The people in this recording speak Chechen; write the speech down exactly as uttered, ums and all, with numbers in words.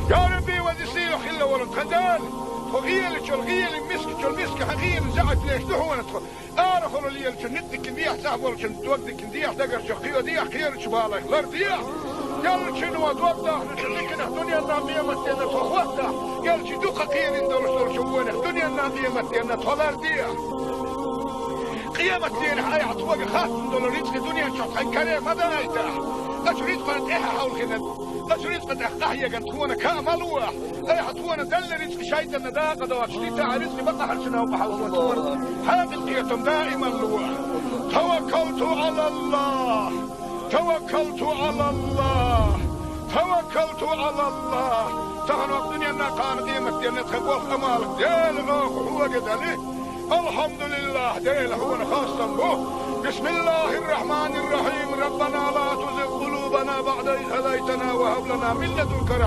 Я Рабби, веза-сийлахь хилла волу тхан Дела, тхо гӀелачул гӀелин, мискачул миска хьан гӀелин заьӀап леш ду хьуна тхо. Арахула лелачун ницкъ дикина дехьа, сахь болчун дог дикина дехьа, дагарчу кхио дехьа, кхерачу балайх лар дехьа. Ялчуьнан дог дахначу диканах дуьненна къематденна тхо хӀоттахь, ялчи дукха кхерина долуш долчу вонах дуьненна къематденна тхо лар дехьа. Къематдийнахь айхьа тхоьга хаттам долу рицкъа дуьнен чохь тхан каре ма дайтахь. Ачу рицкъана тӀаьхьа хьовлхина, ачу рицкъа тӀехь къахьеган тхуна ка ма лохь. Айхьа тхуна делла рицкъа шайтӀанна дакъа доцуш дитахь, рицкъа бакъахьарчу новкъа хьовлхо тхуна хьекъал, кхетам даиман лохь. Таваккалту Ӏалаллахь! Таваккалту Ӏалаллахь! Таваккалту Ӏалаллахь! Тахана вакъа дуьненна кхана къематденна тхан болх-Ӏамал Дела оха хьоьга дали, алхьамдулиллахь, Дела хьуна хастам бу. Бисмиллахьир-рахьманир-рахьим. Раббана ла тузигъ къулубана баӀда из хӀадайтана ва хӀаб лана мин ладунка рахьма.